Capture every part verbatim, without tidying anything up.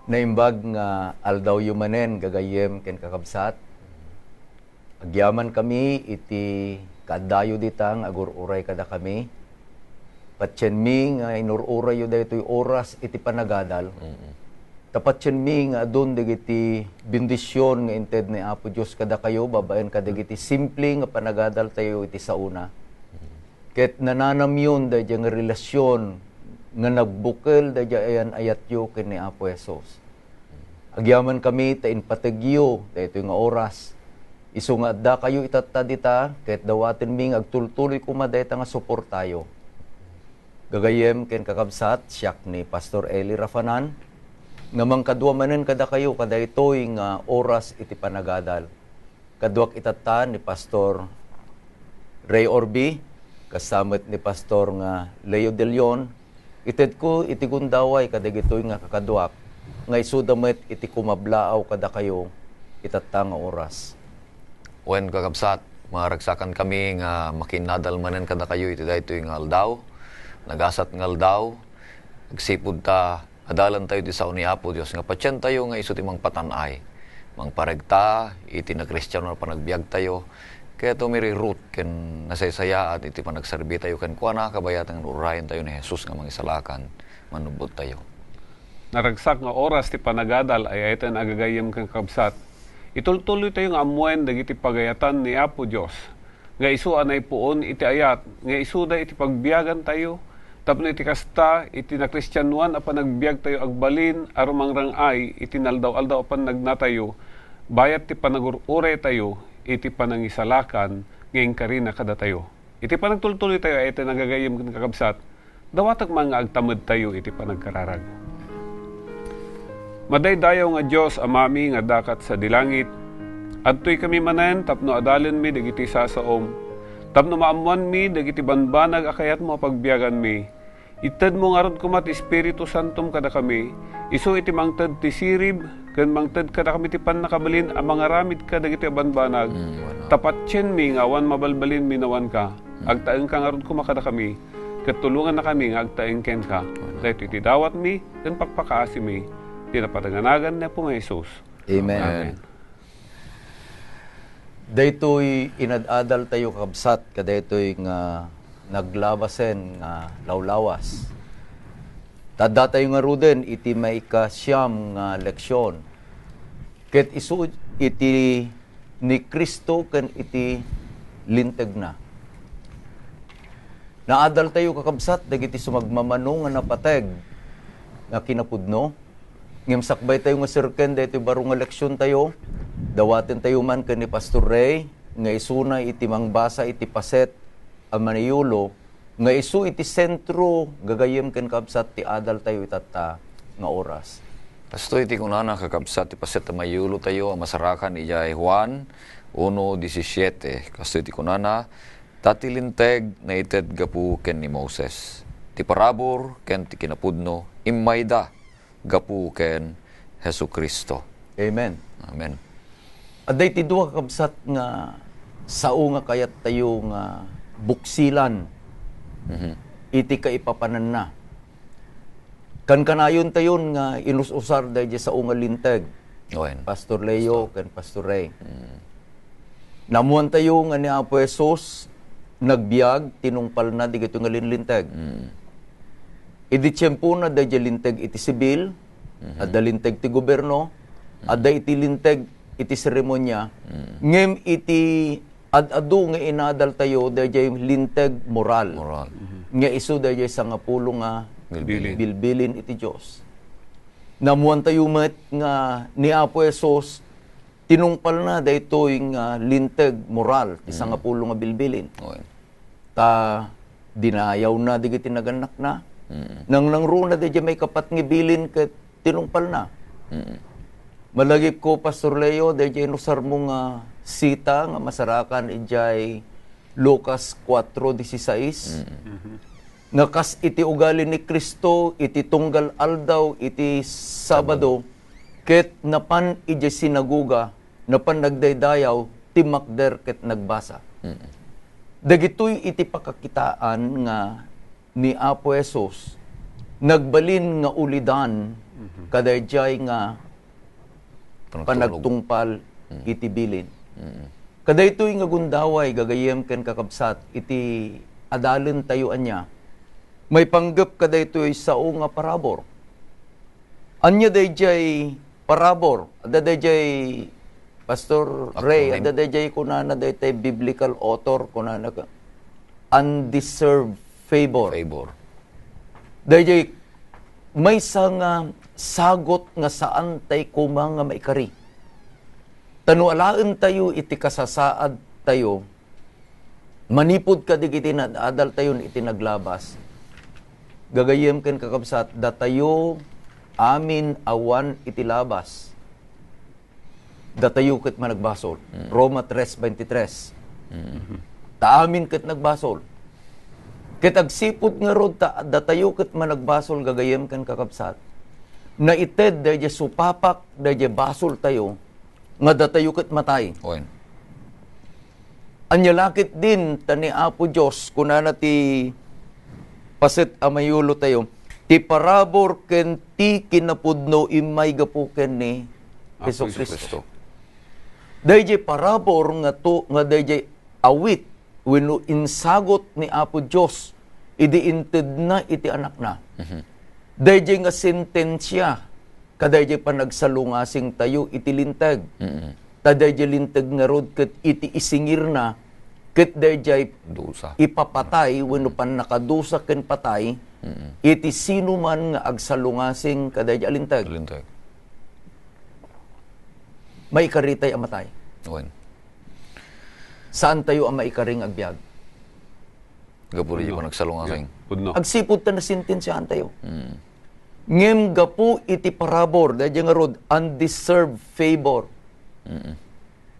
Naimbag nga aldawyo manen, gagayyem ken kakabsat. Agyamankami iti kaaddayo dita nga agur-uray kadakami. Patienmi nga inur-urayyo daytoy oras iti panagadal. Mm. Ta patienmi nga adun dagiti bendision nga inted ni Apo Dios kadakayo babaen kadagiti simple nga panagadaltayo iti saona. Mm. Ket nananamyon daydiay nga relasion nga nagbukel daydiay ayan-ayatyo ken ni Apo Jesus. Agyamankami ta impategyo daytoy nga oras. Isu nga addakayo itatta dita, ket dawatenmi nga agtultuloy koma dayta nga suportayo. Gagayyem ken kakabsat, siak ni Pastor Eli Rafanan, nga mangkadua manen kadakayo kadaytoy nga oras iti panagadal. Kaduak itatta ni Pastor Ray Orbi, kasta met ni Pastor nga Leo De Leon, itedko iti gundaway kadagitoy nga kakaduak, nga isuda met iti kumablaaw kadakayo itatta nga oras. Wen, kakabsat, maragsakankami nga makiinnadal manen kadakayo iti daytoy nga aldaw, nagasat nga aldaw, agsipud ta adalantayo ti sao ni Apo Dios nga patientayo nga isu ti mangpatan-ay, mangparegta iti nakristiano a panagbiagtayo, ket umirirut ken nasaysayaat iti panagserbitayo kenkuana, kabayatan nga urayen tayo ni Jesus nga Mangisalakan, Mannubbot tayo. Naragsak nga oras ti panagadal, ay-ayaten a gagayyem ken kakabsat. Itultuloy tayo nga ammuen dagiti pagayatan ni Apo Dios. nga isu a naipuon iti ayat nga isuda iti pagbiagantayo, tapno iti kasta, iti nakristianoan a panagbiagtayo agbalin a rumangrang-ay iti naldaw-aldaw a pannagnatayo, bayat ti panagur-uraytayo iti panangisalakan nga inkarina kadatayo. Iti panagtultuloytayo a iti nagagayyem ken kakabsat, dawatek man nga agtamedtayo iti panagkararag. Madaydayaw nga Dios, Amami nga adda kat sadi langit, adtoykami manen tapno adalenmi dagiti sasaom, tapno maammoanmi dagiti banbanag a kayatmo a pagbiaganmi. Itedmo ngarud koma ti Espiritu Santom kadakami, isu iti mangted ti sirib ken mangted kadakami ti pannakabalin a mangaramid kadagiti a banbanag, Mm, wala. Ta patienmi nga awan mabalbalin, minawanka. Mm. Agtaengka ngarud koma kadakami, ket tulongannakami nga agtaeng kenka. Wala. Daytoy ti dawatmi ken pakpakaasimi, ti napadaganagan ni Apo nga Jesus. Amen. Amen. Daytoy inad-adaltayo, kakabsat, kadaytoy nga naglabasen nga lawlawas. Ta addatayo ngaruden iti maikasiam nga leksion. Ket isu iti ni Cristo ken iti lintegna. Naadaltayo, kakabsat, dagiti sumagmamano nga napateg nga kinapudno. Ngem sakbaytayo nga serken daytoy baro nga leksiontayo, dawatentayo man ken ni Pastor Ray nga isuna iti mangbasa iti paset a manayulo nga isu iti sentro, gagayyem ken kabsat, ti adaltayo itatta nga oras. Kastoy ti kunana, kakabsat, ti paset a manayulotayo a masarakan idiay Juan uno diecisiete. Kastoy ti kunana, "Ta ti Linteg naited gapu ken ni Moses. Ti parabur ken ti kinapudno immayda gapu ken Jesu-Cristo." Amen. Amen. Adda iti dua, kakabsat, nga sao nga kayattayo nga buksilan Mhm. iti kaipapananna. Kankanayontayon nga inus-usar daydiay sao nga linteg. Wen. Pastor Leo Pastor. ken Pastor Ray. Mm. Naammoantayo nga ni Apo Jesus nagbiag, tinungpalna dagitoy nga linlinteg. Mm. Idi tiempona, adda idiay linteg iti sibil, Mhm. adda linteg ti goberno, Mhm. adda iti linteg iti seremonia, Mm. ngem iti ad-adu nga inadaltayo, adda idiay linteg moral. Moral. Mhm. Nga isu adda idiay sangapulo nga Bilbilin. bilbilin iti Dios. Naammoantayo met nga ni Apo Jesus tinungpalna daytoy nga linteg moral, ti Mm. sangapulo nga bilbilin. Oy. Ta dinayawna dagiti nagannakna. Mm. Nangnangruna daydiay maikapat nga bilin ket tinungpalna. Mm. Malagipko, Pastor Leo, daydiay inusarmo nga sita nga masarakan idiay Lucas cuatro dieciséis. Mm. Mhm. Nga kas iti ugali ni Cristo iti tunggal aldaw iti Sabado, ket napan idiay sinagoga, napan nagdaydayaw, timmakder ket nagbasa. Mm. Dagitoy iti pakakitaan nga ni Apo Jesus, nagbalin nga ulidan kadaydiay nga panagtungpal iti bilin. Kadaytoy nga gundaway, gagayyem ken kakabsat, iti adalentayo ania, maipanggep kadaytoy sao nga parabur. Ania daydiay parabur? Adda daydiay, Pastor Ray, adda daydiay kunana daytoy biblical author, kunana ka, undeserved favor. Favor. Daydiay maysa nga sagut nga saan tay koma nga maikari. Ta no alaentayo iti kasasaadtayo, manipud kadagiti naad-adaltayon iti naglabas, gagayyem ken kakabsat, datayo amin awan iti labas. Datayo ket managbasol. Mm. Roma tres veintitrés. Mm. Ta amin ket nagbasol. Ket agsipud ngarud ta datayo ket managbasol, gagayyem ken kakabsat, naited daydiay supapak, daydiay basoltayo, nga datayo ket matay. Wen. Ania la ketdin ta ni Apo Dios, kunana ti paset a mayulotayo, ti parabur ken ti kinapudno immay gapu ken ni Apo Jesu-Cristo. Jesu-Cristo. Daydiay parabur nga to, nga daydiay awit wenno insagut ni Apo Dios idi intedna iti Anakna. Mhm. Daydiay nga sentensia kadaydiay panagsalungasingtayo iti Linteg. Mm. Ta daydiay Linteg ngarud ket iti isingirna, ket daydiay Dusa. Ipapatay wenno pannakadusa ken patay Mm. iti sinuman nga agsalungasing kadaydiay a Linteg. Linteg. Maikaritay a matay. Wen. Saantayo a maikari nga agbiag. Gapu iti panagsalungasing. Pudno. Agsipud ta nasentensiaantayo. Mm. Ngem gapu iti parabur, daydiay ngarud, undeserved favor. Mm.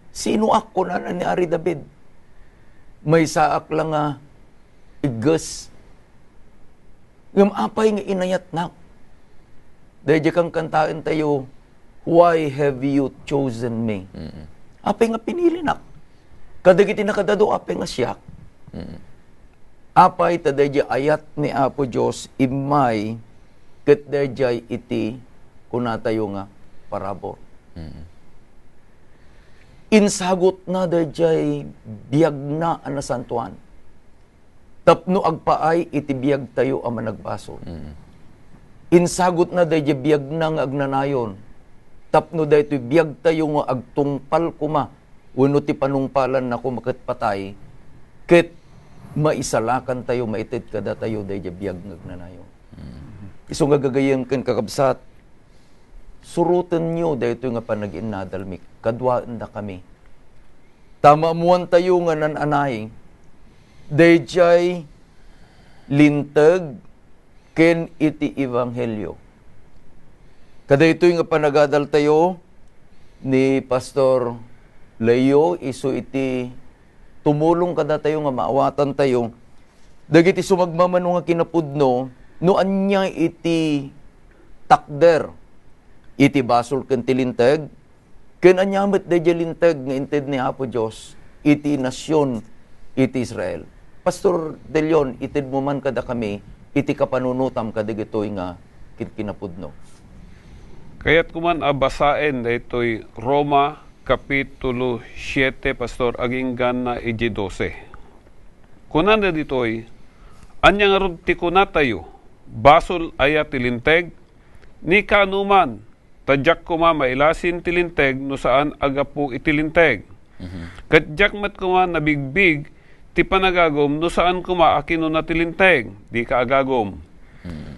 Sinoak, kunana ni Ari David? Maysaak la nga igges. Ngem apay nga inayatnak? Daydiay kankantaentayo, "Why have you chosen me?" Mm. Apay nga pinilinak? Kadagiti nakadado, apay nga siak? Mm. Apay ta daydiay ayat ni Apo Dios immay ket daydiay iti kunatayo nga parabur. Mm. Insagutna daydiay biagna a nasantoan tapno agpaay iti biagtayo a managbasol. Mm. Insagutna daydiay biagna nga agnanayon tapno daytoy biagtayo nga agtungpal koma wenno ti panungpalanna koma ket patay, ket maisalakantayo, maited kadatayo daydiay biag nga agnanayon. Mm. Isu nga gagayyem ken kakabsat, surotenyo daytoy nga panag-innadalmi kaduaendakami. Ta maammoantayo nga naan-anay daydiay Linteg ken iti Ebanghelio. Kadaytoy nga panagadaltayo ni Pastor Leo isu iti tumulong kadatayo nga maawatantayo dagiti sumagmamano nga kinapudno no ania iti takder iti basol ken ti Linteg, ken ania met daydiay Linteg nga inted ni Apo Dios iti nasion iti Israel. Pastor De Leon, itedmo man kadakami iti kapanunotam kadagitoy nga kin-, kinapudno. Kayatko man a basaen daytoy Roma Kapitulo siete, Pastor, agingganna iti dose. Kunana ditoy, "Ania ngarud ti kunatayo? Basol aya ti Linteg? Ni kaano man, ta diak koma mailasin ti Linteg no saan a gapu iti Linteg. Mhm. Ket diak met koma nabigbig ti panagagum no saan koma a kinuna ti Linteg, 'Dika agagum.' Mhm.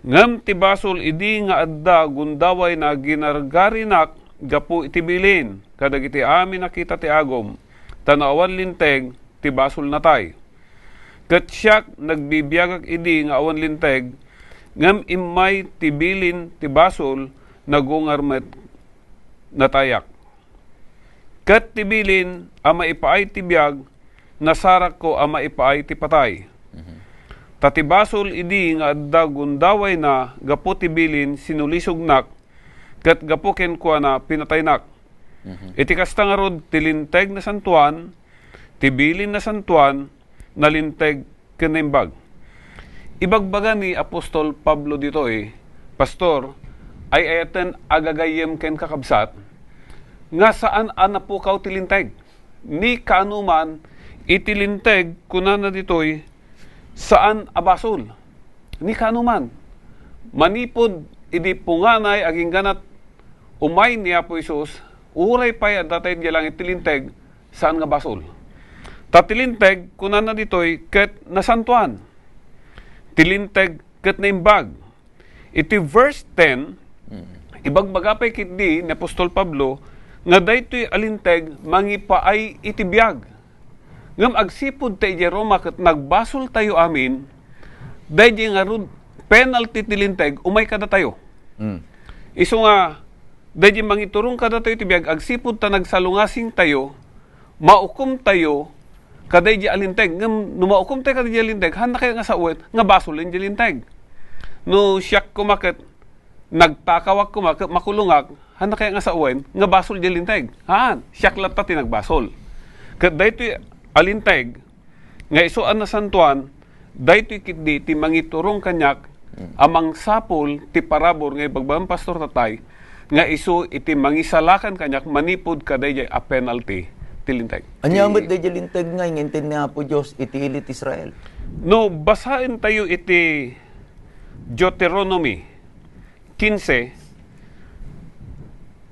Ngem ti basol idi nga adda gundawayna ginargarinak gapu iti bilin kadagiti amin a kita ti agum, ta no awan Linteg, ti basolnatay. Ket siak, nagbibiagak idi nga awan Linteg, ngem immay ti bilin ti basol, nagungar met natayak. Ket ti bilin a maipaay ti biag, nasarakko a maipaay ti patay. Mhm. Ta ti basol idi nga adda gundawayna gapu ti bilin, sinulisognak, ket gapu kenkuana, pinataynak. Mhm. Iti kasta ngarud, ti Linteg nasantoan, ti bilin nasantoan, nalinteg ken naimbag." Ibagbaga ni apostol Pablo ditoy, Pastor, ay-ayaten a gagayyem ken kakabsat, nga saan a napukaw ti Linteg. Ni kaanoman iti Linteg, kunana ditoy, saan a basol. Ni kaanoman, manipud idi punganay agingganat umay ni Apo Jesus, uray pay adda tayo idiay langit ti Linteg, saan nga basol. Ta ti Linteg, kunana ditoy, ket nasantoan. Ti Linteg ket naimbag. Iti verse ten, ibagbaga pay ketdi ni Apostol Pablo nga daytoy a Linteg mangipaay iti biag. Ngem agsipud ta idiay Roma ket nagbasoltayo amin, daydiay ngarud penalty ti Linteg umay kadatayo. Mm. Isu nga, daydiay mangiturong kadatayo ti biag agsipud ta nagsalungasingtayo, maukomtayo kadaydiay a Linteg. Ngem no maukomtayo kadaydiay a Linteg, haanna kaya nga sawen nga basolen diay Linteg? No siak koma ket nagtakawak koma ket makulongak, haanna kaya nga sawen nga basol diay Linteg? Haan, siak latta ti nagbasol. Ket daytoy a Linteg nga isu a nasantoan, daytoy ketdi ti mangiturong kaniak a mangsapul ti parabur nga ibagbagan Pastor Tatay, nga isu iti mangisalakan kaniak manipud kadaydiay a penalty ti Linteg. Ania met daydiay Linteg nga inted ni Apo Dios iti ili ti Israel? No basaentayo iti Deuteronomy quince,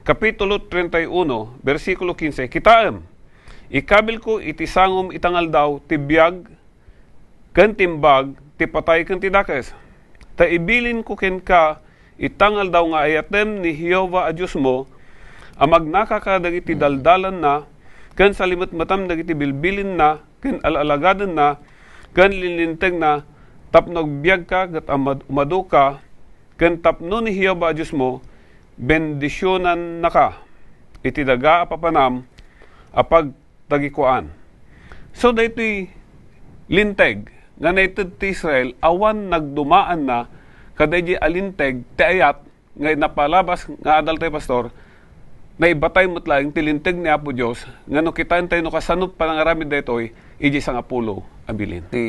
Kapitulo treinta y uno, bersikulo quince, kitaem, ikabilko iti sangom ita nga aldaw ti biag ken ti imbag, ti patay ken ti dakes. Ta ibilinko kenka ita nga aldaw nga ayatem ni Jehovah a Diosmo, a magnaka kadagiti daldalanna, ken salimetmetam dagiti bilbilinna, ken al-alagadenna, ken linlintegna, tapno agbiagka ket amad-, umadoka, ken tapno ni Jehovah a Diosmo bendisionannaka iti daga a papanam a pagtagikuaan. So, daytoy Linteg nga naited ti Israel, awan nagdumaanna kadaydiay a Linteg ti ayat nga napalabas nga adal tayo, Pastor, naibatay met laeng ti Linteg ni Apo Dios nga no kitaentayo no kasano panangaramid daytoy idiay sangapulo a bilin. Ti,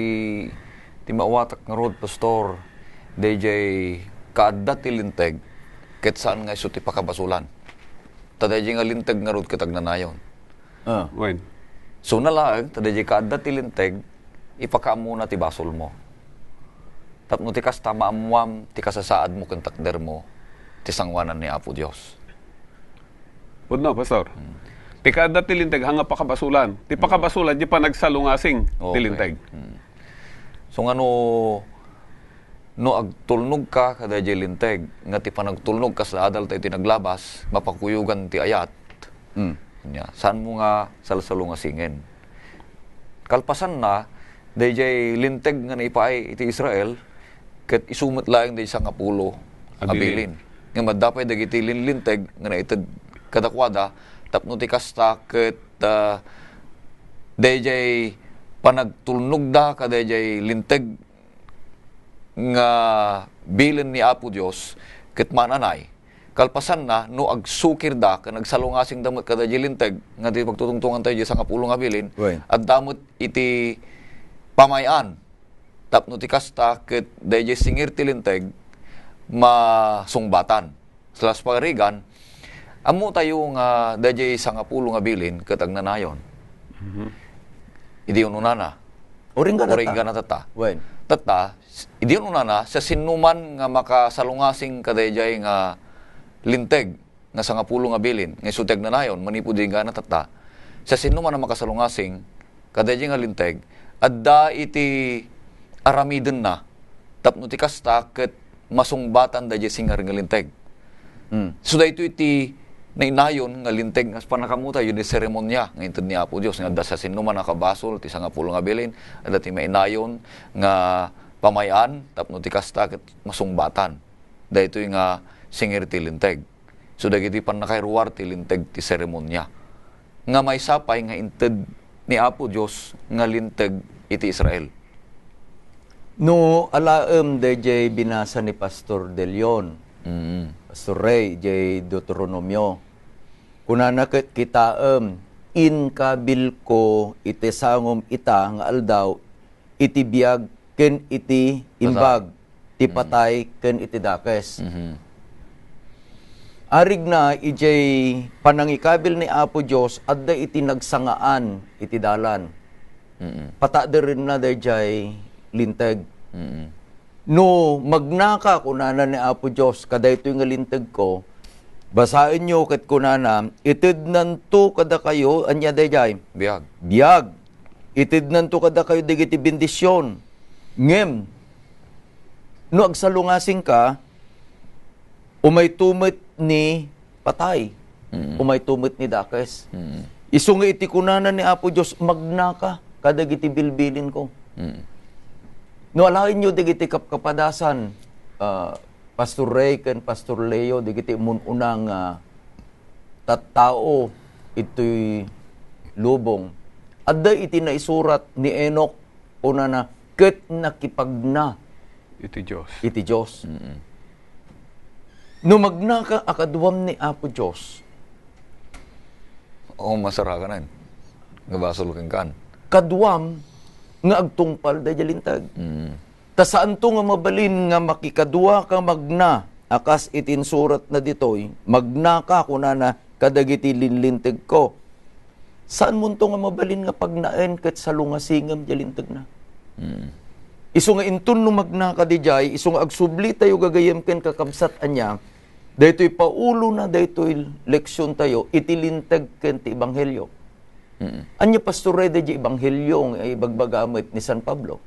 ti maawatak ngarud, Pastor, daydiay kaadda ti Linteg, ket saan nga isu ti pakabasolan. Ta daydiay nga Linteg ngarud ket agnanayon. Ah. Wen. So, nalaeng, ta daydiay kaadda ti Linteg, ipakaammona ti basolmo. Tapno ti kasta, maammoam ti kasasaadmo ken takdermo ti sangoanan ni Apo Dios. Pudno, Pastor. Hmm. Ti kaadda ti Linteg, haan nga pakabasolan. Ti pakabasolan, di panagsalungasing ti Linteg. Hmm. So, nga no, no agtulnogka kadaydiay Linteg, nga ti panagtulnog kasla adal tayo ti naglabas, mapakuyogan ti ayat, Hmm. Nya, saanmo nga salsalungasingen. Kalpasanna, daydiay Linteg nga naipaay iti Israel, ket isu met laeng daydiay sangapulo a bilin. Ngem adda pay dagiti linlinteg nga naited kadakuada, tapno ti kasta ket, ah, daydiay panagtulnogda kadaydiay Linteg nga bilin ni Apo Dios ket maananay. Kalpasanna, no agsukirda ken agsalungasingda met kadaydiay Linteg nga di pagtutungtongan tayo di sangapulo nga bilin, Wen. Adda met iti pamay-an tapno ti kasta ket daydiay singir ti Linteg masungbatan. Sa pagarigan, ammo tayo nga daydiay sangapulo nga bilin ket agnanayon. Mhm. Idi ununana. Uring gana ta. Uring gana tatta. Wen. Tatta, s-, idi ununana, sa sinnuman nga makasalungasing kadaydiay nga Linteg nga sangapulo nga bilin, nga isu ti agnanayon, manipud di gana tatta, sa sinnuman nga makasalungasing kadaydiay nga Linteg, adda iti aramidenna, tapno ti kasta ket masungbatan daydiay singar nga Linteg. Hmm. So, daytoy ti nainayon nga Linteg nga pannakaammo tayo di seremonia nga inted ni Apo Dios, nga adda sa sinnuman a kabasol ti sangapulo nga bilin, adda ti mainayon nga pamay-an, tapno ti kasta ket masungbatan daytoy nga singir ti Linteg. So, dagiti pannakairuar ti Linteg ti seremonia nga maysa pay nga inted ni Apo Dios nga Linteg iti Israel. No alaem daydiay binasa ni Pastor De Leon, Mm. Pastor Ray, diay Deuteronomio, kunana ket, kitaem, inkabilko iti sangom ita nga aldaw iti biag ken iti Patay. imbag, ti Mm. patay ken iti dakes. Mhm. Arigna idiay panangikabil ni Apo Dios, adda iti nagsangaan iti dalan. Mm. Pataaderenna daydiay linteg. Mm. "No magnaka," kunana ni Apo Dios, "kadaytoy nga lintegko, basaenyo ket kunana, 'Itednanto kadakayo,'" ania daydiay? Biag. "Biag. Itednanto kadakayo dagiti bendision. Ngem, no agsalungasingka, umayto met ni patay, Mm. umayto met ni dakes." Mm. Isu nga iti kunana ni Apo Dios, "Magnaka kadagiti bilbilinko." Mm. No alaenyo dagiti kapkapadasan, ah, Pastor Ray ken Pastor Leo, dagiti mun-una nga tattao itoy lubong. Adda iti naisurat ni Enoch, kunana, ket nakipagna Iti Dios. iti Dios. Mm. No magnaka a kaduam ni Apo Dios, O, masarakanan. Nga basol kenkan. kaduam nga agtungpal daydiay linteg. Mm. Ta saanto nga mabalin nga makikadua ka magna, a kas iti insuratna ditoy, "Magnaka," kunana, "kadagiti linlintegko." Saanmonto nga mabalin nga pagnaen ket salungasingem diay lintegna? Mm. Isu nga inton no magnaka didiay, isu nga agsublitayo gagayyem ken kakabsat ania, daytoy paulona daytoy leksiontayo iti linteg ken ti ebanghelio. Mm. Ania, Pastor Ray, daydiay ebanghelio nga ibagbaga met ni San Pablo?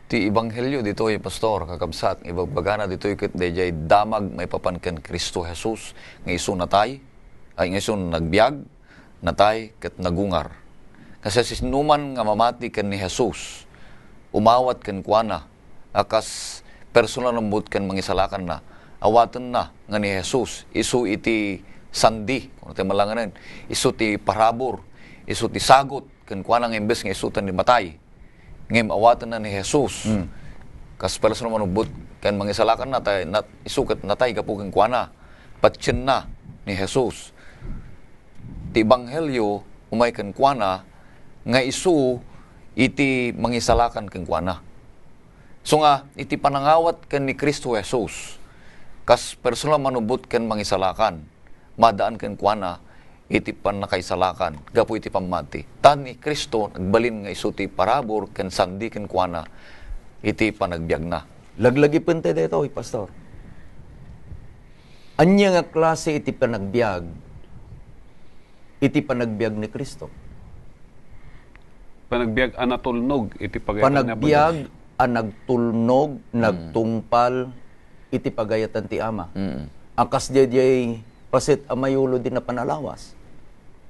Ti ebanghelio ditoy, Pastor, kakabsat, ibagbagana ditoy ket daydiay damag maipapan ken Cristo Jesus nga isu natay, ay, nga isu nagbiag, natay, ket nagungar. Nga siasinoman nga mamati ken ni Jesus, umawat kenkuana, a kas personal nga mangibuot ken mangisalakanna, awatenna nga ni Jesus isu iti sandi, kuno ti malanganen, isu ti parabur, isu ti sagut kenkuana nga imbes nga isu ti matay. Ngem awatenna ni Jesus. Mm. Kas personal nga mangibuot ken mangisalakanna, tay, nat-, isu ket natay gapu kenkuana. Patienna ni Jesus. Ti ebanghelio umay kenkuana nga isu iti mangisalakan kenkuana. Isu nga iti panangawat ken ni Cristo Jesus, kas personal nga mangibuot ken mangisalakan, maadaan kenkuana iti pannakaisalakan gapu iti pammati. Ta ni Cristo nagbalin nga isu ti parabur ken sandi kenkuana iti panagbiagna. Laglagipenta daytoy, Pastor. Ania nga klase iti panagbiag iti panagbiag ni Cristo? Panagbiag a natulnog iti pagayatan ni Apo Panagbiag Dios. a nagtulnog, Mm. nagtungpal iti pagayatan ti Ama. Mm. A kas daydiay paset a mayulo di napan a lawas.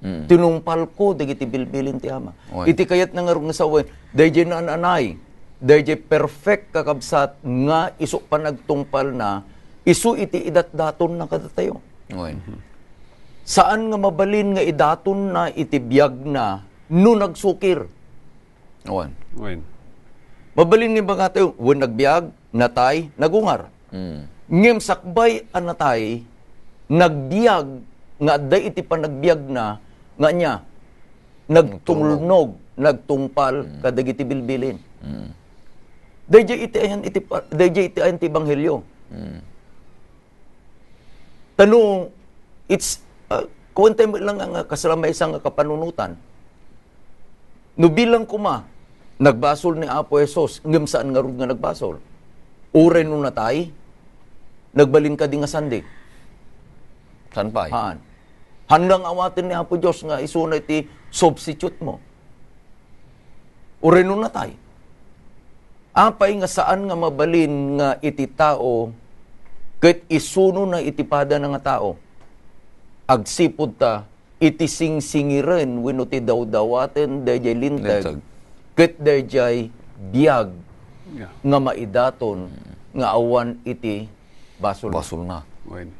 Mm. Tinungpalko dagiti bilbilin ti Ama. Oy. Iti kayatna ngarud nga sawen, daydiay naan-anay, daydiay perfect, kakabsat, nga isu panagtungpalna, isu iti idatdatonna kadatayo. Oy. Saan nga mabalin nga idatonna iti biagna no nagsukir. Wen. Wen. Mabalin nga ibagatayo, wen nagbiag, natay, nagungar. Mm. Ngem sakbay a natay, nagbiag, nga adda iti panagbiagna, nga ania, nagtulnog, nagtungpal, Mm. kadagiti bilbilin. Mm. Daydiay iti ayan iti pa-, daydiay iti ayan ti ebanghelio. Mm. Ta no, it's, ah, kuwan tayo lang nga kasla maysa nga kapanunotan. No bilang koma, nagbasol ni Apo Jesus, ngem saan ngarud nga nagbasol. Uray no natay, nagbalin kadi nga sandi. Saan pay? Haan. Handang awaten ni Apo Dios nga isuna iti substitute mo. Uray no natay. Apay nga saan nga mabalin nga iti tao ket isunona iti padana nga tao? Agsipud ta iti singsingiren wenno ti dawdawaten daydiay linteg Linteg. ket daydiay biag Yeah. nga maidaton nga awan iti basol. Basolna. Wen.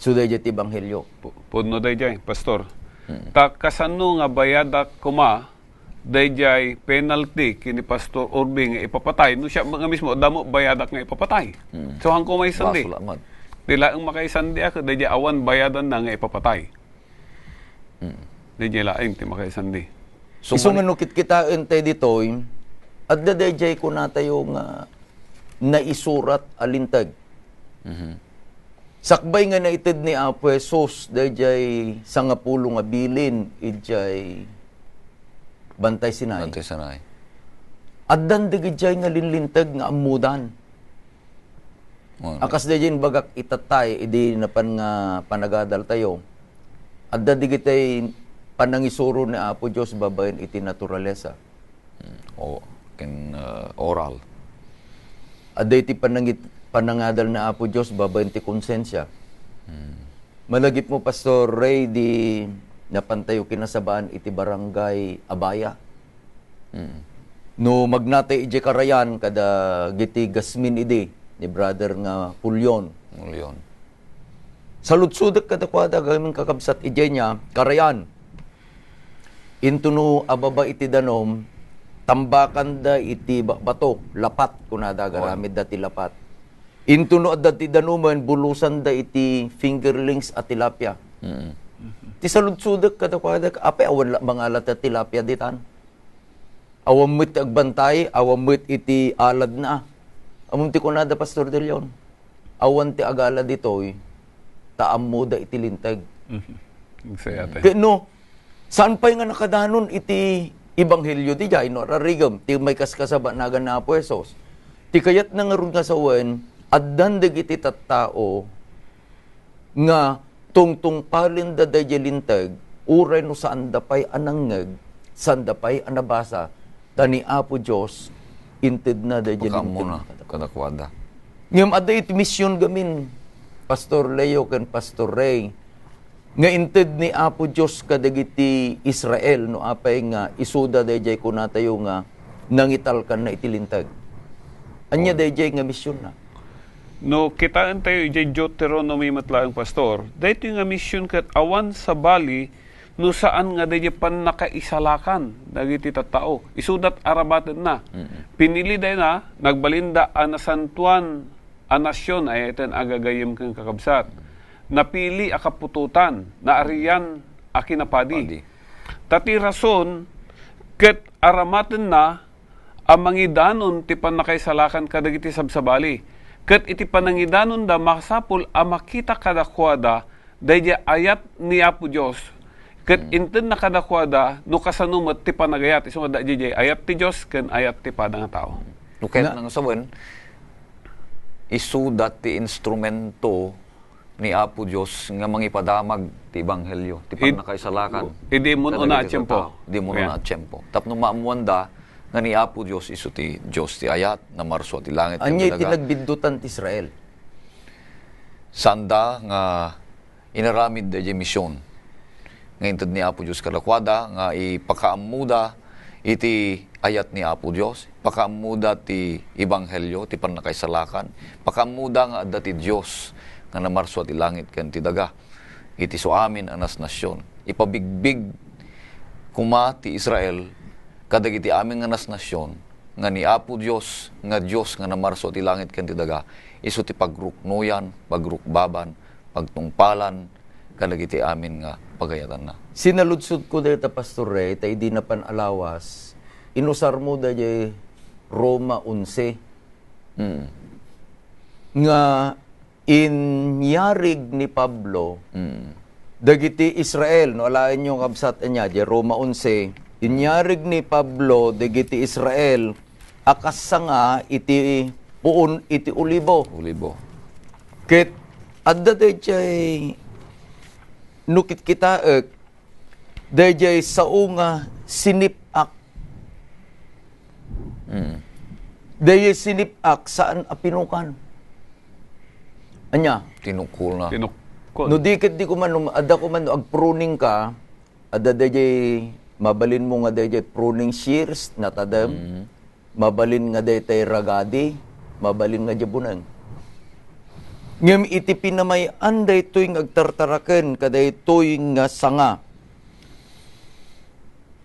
So, daydiay ti ebanghelio. Pu-, pudno daydiay, Pastor. Hmm. Ta kasano nga bayadak koma daydiay penalty ken ni Pastor Orbe nga ipapatay? No siak nga mismo, damo bayadak nga ipapatay. Hmm. So, hanko maisandi. Basol, amat. Di laeng makaisandiak, daydiay awan bayadanna nga ipapatay. Hmm. Daydiay laeng ti makaisandi. So, Isu nga mali- no kitkitaen tayo ditoy, adda daydiay kunatayo nga naisurat a linteg. Mhm. Sakbay nga naited ni Apo Jesus daydiay sangapulo nga bilin idiay Bantay Sinai. Bantay Sinai. Addan dagidiay nga linlinteg nga ammudan. Akas daydiay imbagak itattay idi napan nga panagadal tayo. Adda digitay panangisuro ni Apo Dios babaen iti naturalesa. Hmm. O, ken, uh, oral. Adda iti panangit-, panangadal ni Apo Dios babaen ti konsensia. Hmm. Malagipmo, Pastor Ray, di napan tayo kinasabaan iti barangay Abaya. Mm. No magnatay idiay Karayan, kada giti gasmin idi ni brother nga Pulion. Pulion. Saludsodek kadakuada, gamin kakabsat idiay niya, Karayan. Intuno ababa iti danum, tambakanda iti ba-, bato, lapat, kunada, garamidda ti lapat. Intuno adda ti danumen, bulusanda iti fingerlings a tilapia. Mm. Ti saludsodek kadakuada, apay awan la-, mangala ta tilapia ditan? Awan met ti agbantay, awan met iti aladna. Ammom ti kunada, Pastor De Leon? Awan ti agala ditoy, ta ammoda iti linteg. Mhm. Ket no, saan pay nga nakadanon iti ebanghelio diay, no, rarigem, ti maikaskasaba nagan ni Apo Jesus. Ti kayatna ngarud nga sawen, addan dagiti tattao nga tungtungpalenda daydiay linteg, uray no saanda pay a nangngeg, saanda pay a nabasa, ta ni Apo Dios intedna daydiay linteg. Pakaammo na kadakuada. Ngem adda iti mision gamin, Pastor Leo ken Pastor Ray, nga inted ni Apo Dios kadagiti Israel, no apay nga isuda daydiay kunatayo nga nangitalkanna iti linteg. Ania daydiay nga misionna? No kitaentayo idiay Deuteronomy met laeng, Pastor, daytoy nga mision ket awan sabali no saan nga daydiay pannakaisalakan dagiti tattao. Isuda ti arabatenna. Mm. Pinilidayna, nagbalinda a nasantoan a nasion, ay iten agagayem ken kakabsat. Napili a kaputotan, naarian a kinapadi. Padi. Ta ti rason, ket aramatenna a mangidanon ti pannakaisalakan kadagiti sabsabali. Ket iti panangidanonda, masapul a makita kadakuada daydiay ayat ni Apo Dios, ket intedna kadakuada no kasano met ti panagayat. Isu nga adda daydiay ayat ti Dios ken ayat ti pada nga tao. No kayat na nga sawen, isuda ti instrumento ni Apo Dios nga mangipadamag ti ebanghelio, ti pannakaisalakan. Idi immun-una a tiempo. Idi immun-una a tiempo. Tapno maammuanda nga ni Apo Dios isu ti Dios ti ayat, namarsua ti langit ken ti daga. Ania iti nagbiddutan ti Israel? Saanda nga inaramid daydiay mision nga inted ni Apo Dios kadakuada nga ipakaammoda iti ayat ni Apo Dios, pakaammoda ti ebanghelio, ti pannakaisalakan, pakaammoda nga adda ti Dios nga namarsua ti langit ken ti daga iti isuamin a nasnasion. Ipabigbig koma ti Israel kadagiti amin nga nasnasion nga ni Apo Dios nga Dios nga namarsua ti langit ken ti daga, isu ti pagruknoyan, pagrukbaban, pagtungpalan kadagiti amin nga pagayatanna. Sinaludsodko dayta, Pastor Ray, ta idi napan a lawas, inusarmo daydiay Roma onse. Mm. Nga inyarig ni Pablo dagiti Israel, no, alaenyo nga kabsat ania, di Roma onse, inyarig ni Pablo dagiti Israel a kas sanga iti puon iti olibo. Olibo. Ket adda daydiay, no kitkitaek, daydiay sao nga sinip-ak. Mm. Daydiay sinip-ak, saan a pinukan. Ania? Tinukolna. Tinukkol. No di ket di ko man, no adda ko man, no agpruning ka, adda daydiay, mabalin mo nga daydiay pruning shears, natadem. Mm. Mabalin nga daytay ragadi, mabalin nga diay buneng. Ngem iti pinamay-an daytoy nga agtartaraken kadaytoy nga sanga,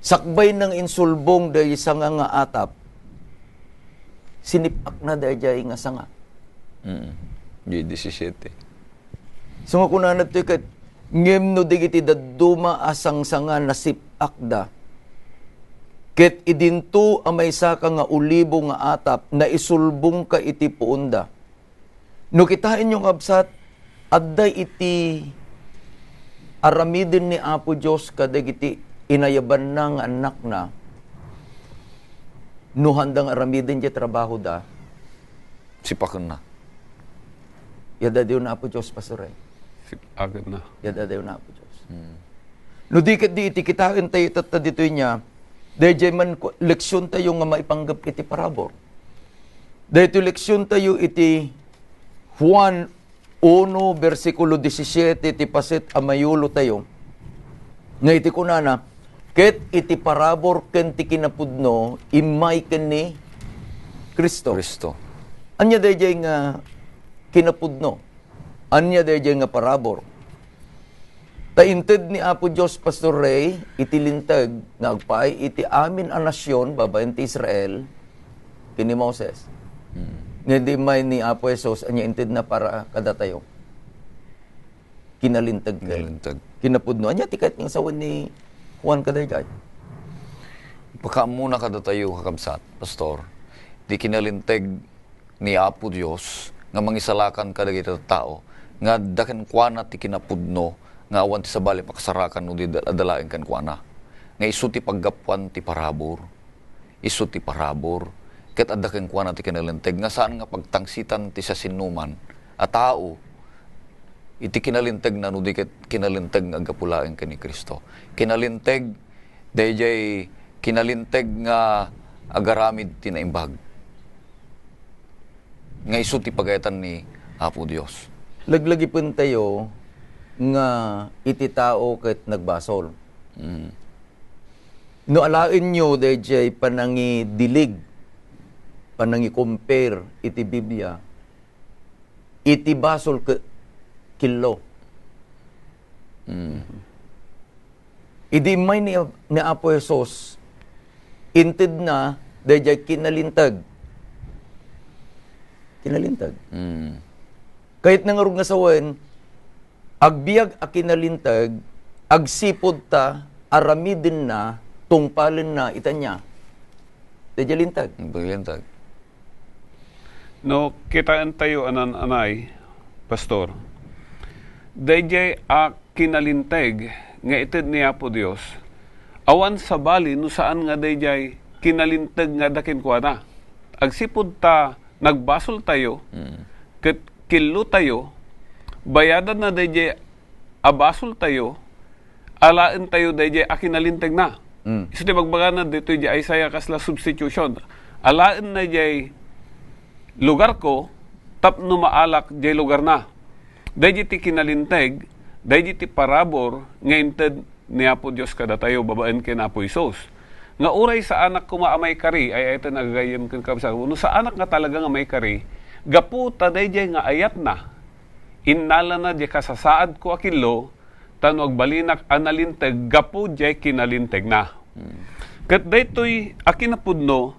sakbay nang insulbong daydiay sanga nga atap, sinip-akna daydiay nga sanga. Mm. Di disisiete. So nga kunana toy ket, ngem no dagiti dadduma a sangsanga nasip-akda, ket idinto a maysaka nga olibo nga atap, naisulbongka iti puonda. No kitaenyo nga absat, adda iti aramiden ni Apo Dios kadagiti inayabanna nga annakna, no haanda nga aramiden diay trabahoda, sipakenna. Yadadayo na Apo Dios, Pastor, eh. Sip-, agenna. Yadadayo na Apo Dios. Hmm. No di ket di iti kitaen tayo tatta ditoy niya, daydiay man ku-, leksion tayo nga maipanggep iti parabur. Daytoy leksion tayo iti Juan uno, bersikulo disisiete, ti paset a mayulo tayo. Nga iti kunana, "Ket iti parabur ken ti kinapudno, immay ken ni Cristo." Cristo. Ania daydiay nga kinapudno? Ania daydiay nga parabur? Ta inted ni Apo Dios, Pastor Ray, iti linteg nga agpaay iti amin a nasion babaen ti Israel ken ni Moses. Hmm. Nga di may ni Apo Jesus, ania intedna para kadatayo? Kinalinteg ket kinapudno. Ania ti kayat nga sawen ni Juan kadaydiay? Ipakaammona kadatayo, kakabsat, Pastor, ti kinalinteg ni Apo Dios nga mangisalakan kadagiti tattao nga adda kenkuana ti kinapudno nga awan ti sabali a pakasarakan no di da-, adda laeng kenkuana. Nga isu ti paggapuan ti parabur, isu ti parabur, ket adda kenkuana ti kinalinteg nga saan nga pagtangsitan ti siasinoman a tao iti kinalinteg na no di ket kinalinteg nga aggapu laeng ken ni Cristo. Kinalinteg, daydiay kinalinteg nga agaramid ti naimbag. Nga isu ti pagayatan ni Apo Dios. Laglagipentayo nga iti tao ket nagbasol. Mm. No alaenyo daydiay panangidilig, panangi-compare iti Biblia, iti basol ket killo. Mm. Idi immay ni, ni Apo Jesus, intedna daydiay kinalinteg. Kinalinteg. Mm. Kayatna ngarud nga sawen, agbiag a kinalinteg, agsipud ta aramidenna, tungpalenna iti ania? Daydiay linteg. Daydiay linteg. No, kitaentayo a naan-anay, Pastor, daydiay a kinalinteg nga ited ni Apo Dios, awan sabali no saan nga daydiay kinalinteg nga adda kenkuana. Agsipud ta nagbasoltayo, mm, ket killotayo, bayadanna daydiay a basoltayo, alaentayo daydiay a kinalintegna. Mm. Isu ti bagbagana ditoy di Isaiah kasla substitution. Alaenna diay lugarko tapno maalak diay lugarna. Daydiay ti kinalinteg, daydiay ti parabur nga inted ni Apo Dios kadatayo babaen ken Apo Jesus. Nga uray saanak koma a maikari, ay, ay, ta nagagayyem ken kabsat, no saanak nga talaga nga maikari, gapu ta daydiay nga ayatna, innalana diay kasasaadko a killo, ta no agbalinak a nalinteg gapu diay kinalintegna. Mm. Ket daytoy a kinapudno,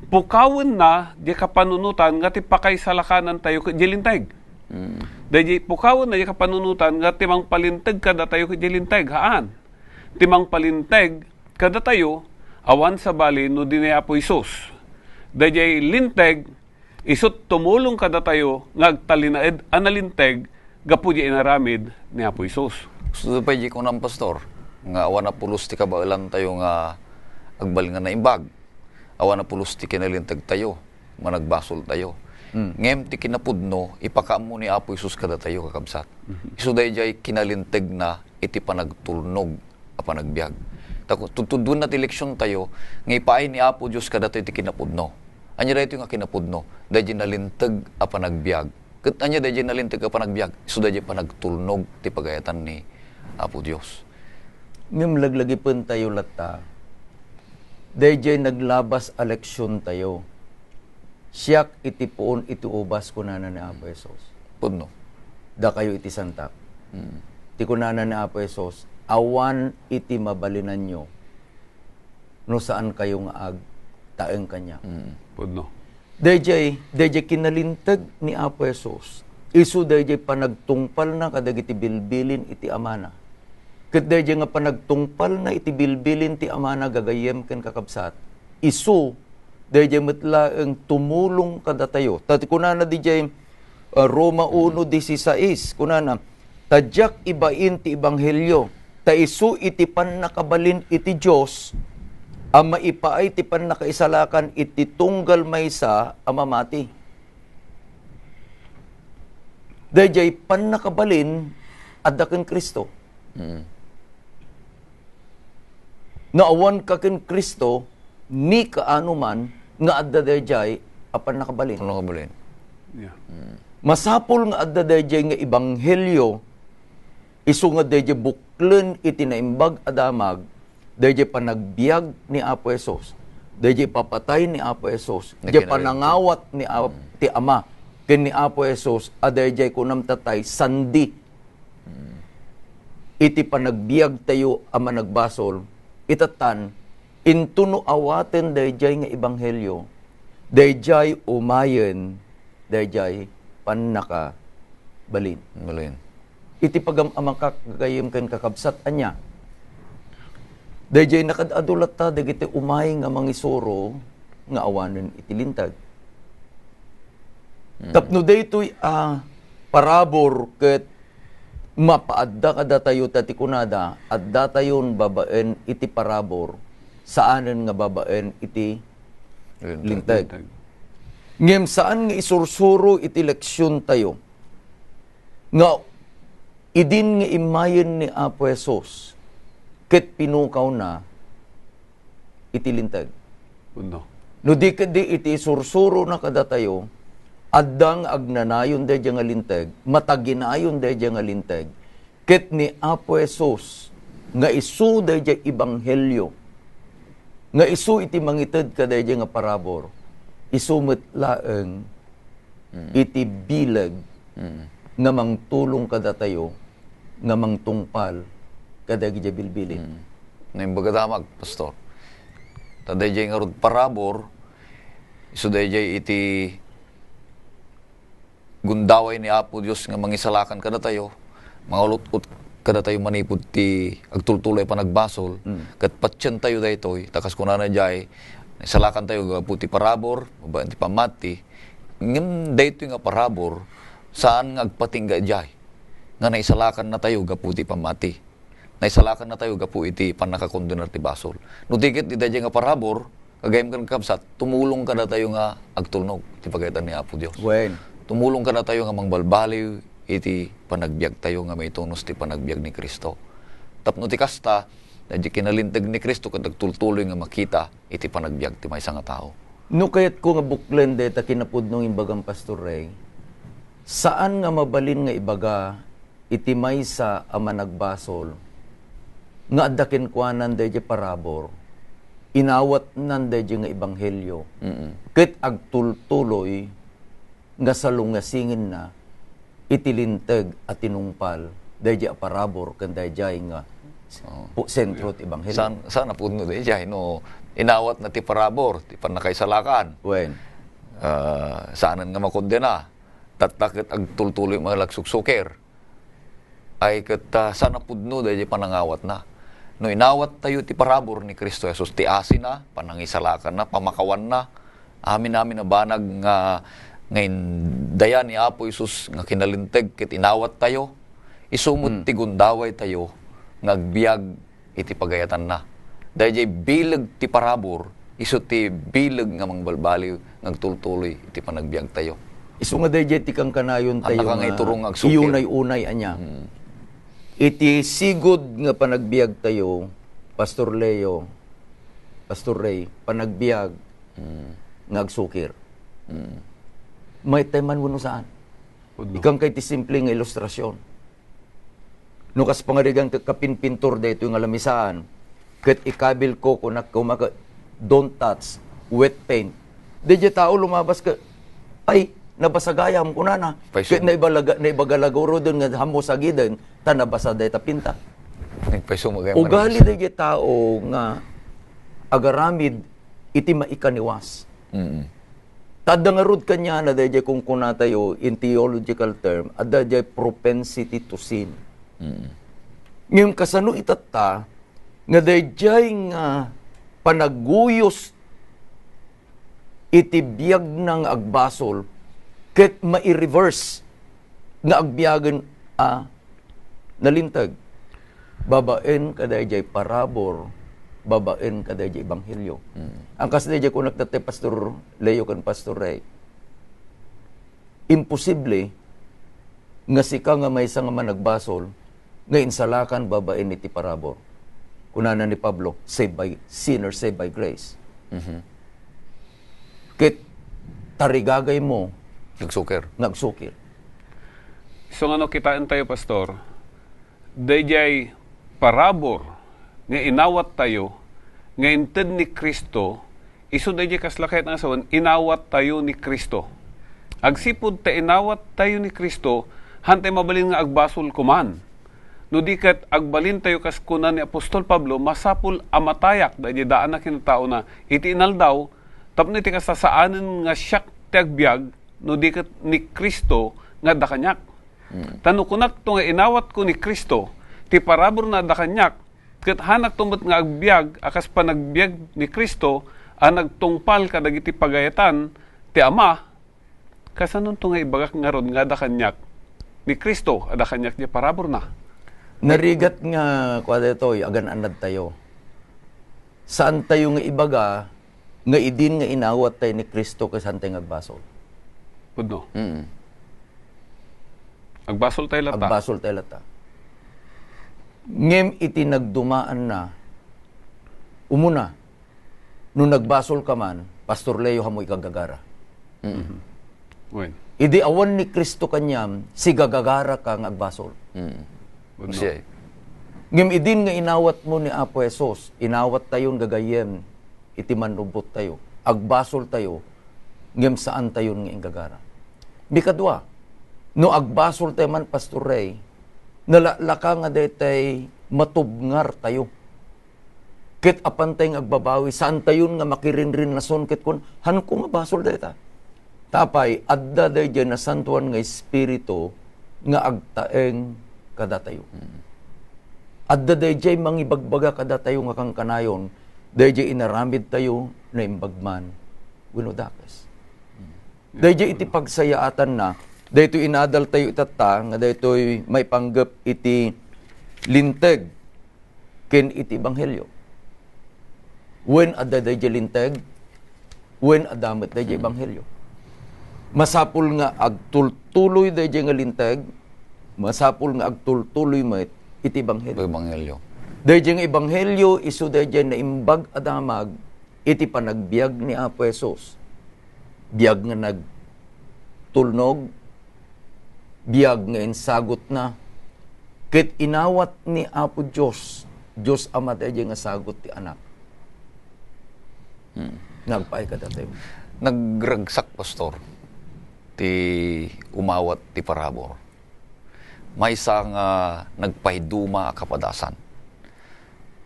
pukawenna diay kapanunotan nga ti pakaisalakanantayo ket diay linteg. Mm. Daydiay pukawenna diay kapanunotan nga ti mangpalinteg kadatayo ket diay linteg. Haan. Ti mangpalinteg kadatayo, awan sabali no di ni Apo Jesus. Daydiay linteg, isut' tumulong kadatayo nga agtalinaed a nalinteg gapu di inaramid ni Apo Jesus. Gusto pay di kunam, Pastor, nga awan a pulos ti kabaelantayo nga agbalin nga naimbag. Awan a pulos ti kinalintegtayo, managbasoltayo. Mm. Ngem ti kinapudno, ipakaammo ni Apo Jesus kadatayo, kakabsat. Mhm. Isu daydiay kinalintegna iti panagtulnog a panagbiag. Ta ku-, tudtuduenna ti leksiontayo nga ipaay ni Apo Dios kadatayo ti kinapudno. Ania daytoy nga kinapudno? Daydiay nalinteg a panagbiag. Ket ania daydiay nalinteg a panagbiag? Isu daydiay panagtulnog ti pagayatan ni Apo Dios. Ngem laglagipentayo latta, daydiay naglabas a leksiontayo. Siak iti puon iti ubas, kunana ni Apo Jesus. Pudno. Dakayo iti santak. Mm. Ti kunana ni Apo Jesus, awan iti mabalinanyo no saan kayo nga agtaeng kaniak. Mm. Pudno. Daydiay, daydiay kinalinteg ni Apo Jesus, isu daydiay panagtungpalna kadagiti bilbilin iti Amana. Ket daydiay nga panagtungpalna iti bilbilin ti Amana, gagayyem ken kakabsat, isu daydiay met laeng tumulong kadatayo. Ta ti kunana didiay, Ah, Roma uno dieciséis, kunana, "Ta diak ibain ti ebanghelio, ta isu iti pannakabalin iti Dios a maipaay ti pannakaisalakan iti tunggal maysa a mamati." Daydiay pannakabalin adda ken Cristo. Mm. No awan ka ken Cristo, ni kaano man nga adda daydiay a pannakabalin. Pannakabalin. Yeah. Masapul nga adda daydiay nga ebanghelio, isu nga daydiay buklen iti Naimbag a Damag, daydiay panagbiag ni Apo Jesus, daydiay papatay ni Apo Jesus, daydiay panangawat ni Ap-, ti Ama ken ni Apo Jesus, a daydiay kunam tatay, sandi iti panagbiagtayo a managbasol, itatan, intono awaten daydiay nga ebanghelio, daydiay umayen, daydiay pannakabalin. Balin. Iti pagam-amakak gagayyem ken kakabsat, ania? Daydiay nakaad-adu latta dagiti umay nga mangisuro nga awanen iti Linteg. Mm. Tapno daytoy a parabur ket mapaadda kadatayo, ta ti kunada, addatayon babaen iti parabur, saanen nga babaen iti Linteg. Linteg. Linteg. Ngem saan nga isursuro iti leksiontayo nga idin nga immayen ni Apo Jesus ket pinukawna iti Linteg. Wenno. No di ketdi iti isursurona kadatayo, adda nga agnanayon daydiay nga Linteg, mataginayon daydiay nga Linteg, ket ni Apo Jesus nga isu daydiay ebanghelio, nga isu iti mangited kadaydiay nga parabur, isu met laeng Mm. iti bileg Mm. nga mangtulong kadatayo nga mangtungpal kadagiti bilbilin. Mm. Naimbag a damag, Pastor. Ta daydiay ngarud parabur, isu daydiay iti gundaway ni Apo Dios nga mangisalakan kadatayo, mangalut-ot kadatayo manipud ti agtultuloy a panagbasol, Mm. ket patientayo daytoy, ta kas kunana diay, naisalakantayo gapu ti parabur, babaen ti pammati, ngem daytoy nga parabur, saan nga agpatingga diay, nga naisalakannatayo gapu ti pammati. Naisalakannatayo gapu iti pannakakondenar ti basol. No di ket daydiay nga parabur, gagayyem ken kakabsat, tumulong kadatayo nga agtulnog iti pagayatan ni Apo Dios. Wen. Tumulong kadatayo nga mangbalbaliw iti panagbiagtayo nga maitunos ti panagbiag ni Cristo. Tapno ti kasta, daydiay kinalinteg ni Cristo ket agtultuloy nga makita iti panagbiag ti maysa nga tao. No kayatko nga buklen dayta kinapudno nga imbagam, Pastor Ray, saan nga mabalin nga ibaga iti maysa a managbasol nga adda kenkuanan daydiay parabur, inawatnan daydiay nga ebanghelio, Mm-mm. ket agtultuloy nga salungasingenna iti linteg a tinungpal daydiay a parabur ken daydiay nga Oo. pu-, sentro ti ebanghelio. Saan, saan a pudno daydiay no inawatna ti parabur, ti pannakaisalakan? Wen. Ah, saanen nga makondena. Tatta ket agtultuloy nga agsuksukir. Ay ket, ah, saan a pudno daydiay panangawatna. No inawattayo ti parabur ni Cristo Jesus, ti asina, panangisalakanna, pamakawanna, amin-amin a banag nga, nga indaya ni Apo Jesus nga kinalinteg ket inawattayo, isu met Hmm. ti gundawaytayo nga agbiag iti pagayatanna. Daydiay bileg ti parabur, isu ti bileg nga mangbalbaliw nga agtultuloy iti panagbiagtayo. Isu nga daydiay ti kankanayon tayo Annaka nga nga iturong nga agsukir. Iunay-unay ania. Mm. Iti sigud nga panagbiagtayo, Pastor Leo, Pastor Ray, panagbiag Mm. nga agsukir. Mm. Mayat tay man wenno saan? Wenno. Ikkan kay ti simple nga ilustrasyon. No kas pangarigan ket kapinpintor daytoy nga lamisaan, ket ikabilko, kunak koma ket, "Don't touch, wet paint." Daydiay tao lumabas ket, "Ay, nabasa gayam," kunana. Paiso. Ket naibaga-, naibaga la garuden nga hammo sagiden, ta nabasa dayta pinta. Nagpaiso mo gayam. Ugali daydiay tao nga agaramid iti maikaniwas. Mm. Ta adda ngarud kaniana daydiay kunkunatayo in theological term, adda diay propensity to sin. Mm. Ngem kasano itatta nga daydiay nga panaguyos iti biagna nga agbasol, Ket mai-reverse nga agbiagen a nalinteg. Babaen kadaydiay parabur, babaen kadaydiay ebanghelio. Mm. Ang kas daydiay kunak dati Pastor Leo ken Pastor Ray, imposible nga sika nga maysa nga managbasol nga insalakan babaen iti parabur. Kunana ni Pablo, "Saved by, sinner saved by grace." Mhm. Ket tarigagaymo Nagsukir. nga agsukir. So, nga no, kitaentayo, Pastor, daydiay parabur nga inawattayo nga inted ni Cristo, isu daydiay kasla kayat nga sawen, inawattayo ni Cristo. Agsipud ta inawattayo ni Cristo, hantay mabalin nga agbasol koman. No di ket agbalintayo kas kuna ni Apostol Pablo, "Masapul a matayak daydiay daan a kinataona iti inaldaw, tapno iti kasta saanen nga siak ti agbiag, no di ket ni Cristo nga adda kaniak." Mm. Ta no kunakto nga inawatko ni Cristo, ti paraburna adda kaniak, ket hanakto met nga agbiag a kas panagbiag ni Cristo a nagtungpal kadagiti pagayatan ti Ama, kasanonto nga ibagak ngarud nga adda kaniak ni Cristo, adda kaniak diay paraburna? Narigat nga, kua daytoy, agan-annadtayo. Saantayo nga ibaga nga idin nga inawattayo ni Cristo ket saantayo nga agbasol. Pudno. Mm. Agbasoltayo latta. Agbasoltayo latta. Ngem iti nagdumaanna, umuna, no nagbasolka man, Pastor Leo, haanmo ikagagara. Mm. Mhm. Wen. Idi awan ni Cristo kaniam, sigagagaraka nga agbasol. Mm. Pudno. Siya. Ngem idin nga inawatmo ni Apo Jesus, inawattayon gagayyem iti mannubbottayo, agbasoltayo, ngem saantayon nga inggagara. Ikadua, no agbasoltayo man, Pastor Ray, nalaklaka nga daytay matubngartayo. Ket apantay nga agbabawi, saantayon nga makirinrinnason ket kun, "Haanko nga basol dayta." Apay, adda daydiay Nasantoan nga Espiritu nga agtaeng kadatayo. Mm. Adda daydiay mangibagbaga kadatayo nga kankanayon, daydiay inaramidtayo, naimbag man wenno dakes. Mm. Daydiay iti pagsayaatanna, daytoy inadaltayo itatta, nga daytoy maipanggep iti Linteg ken iti ebanghelio. Wen adda daydiay Linteg, wen adda met daydiay ebanghelio. Masapul nga agtultuloy daydiay nga Linteg, masapul nga agtultuloy met iti ebanghelio. Ebanghelio. Daydiay nga ebanghelio, isu daydiay naimbag a damag iti panagbiag ni Apo Jesus. Biag nga nagtulnog, biag nga insagutna, ket inawat ni Apo Dios, Dios Ama, daydiay nga sagut ti Anak. Hmm. Nagpaay kadatayo. Nagragsak, Pastor, ti umawat ti parabur. Maysa nga nagpaiduma a kapadasan.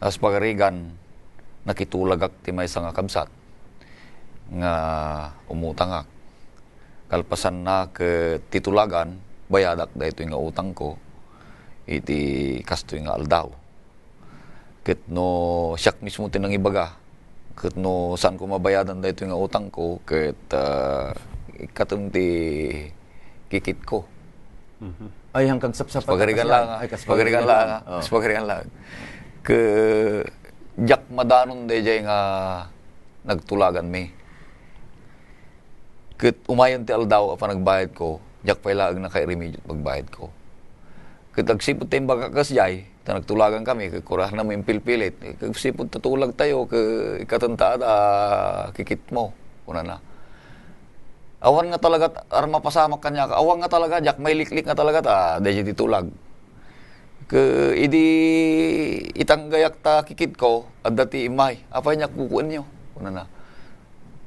Kas pagarigan, nakitulagak ti maysa nga kabsat nga umutangak. Kalpasanna ket ti tulagan, bayadak daytoy nga utangko iti kastoy nga aldaw. Ket no siak mismo ti nangibaga, ket no saanko mabayadan daytoy nga utangko, ket, ah, ikkatem ti kikitko. Mhm. Ay, hangkag sapsapat. Pagarigan lang, ah. Ay, kas pagarigan lang, ah. Oh. Kas pagarigan lang. Ke, diak madanon daydiay nga nagtulaganmi. Ket umayen ti aldaw a panagbayadko, diak pay laeng nakairimedio't pagbayadko. Ket agsipud ta imbagak kasdiay, ta nagtulagan kami, ket kurasnami impilpilit. Ket agsipud ta tulagtayo, ket ikkatem ta ada kikitmo, kunana. Awan nga talaga, ar-, mapasamak kaniak, awan nga talaga, diak mailiklik nga talaga, ta, daydiay ti tulag. Ket idi itanggayak ta kikitko, adda ti immay, "Apay, ania kukuenyo?" kunana.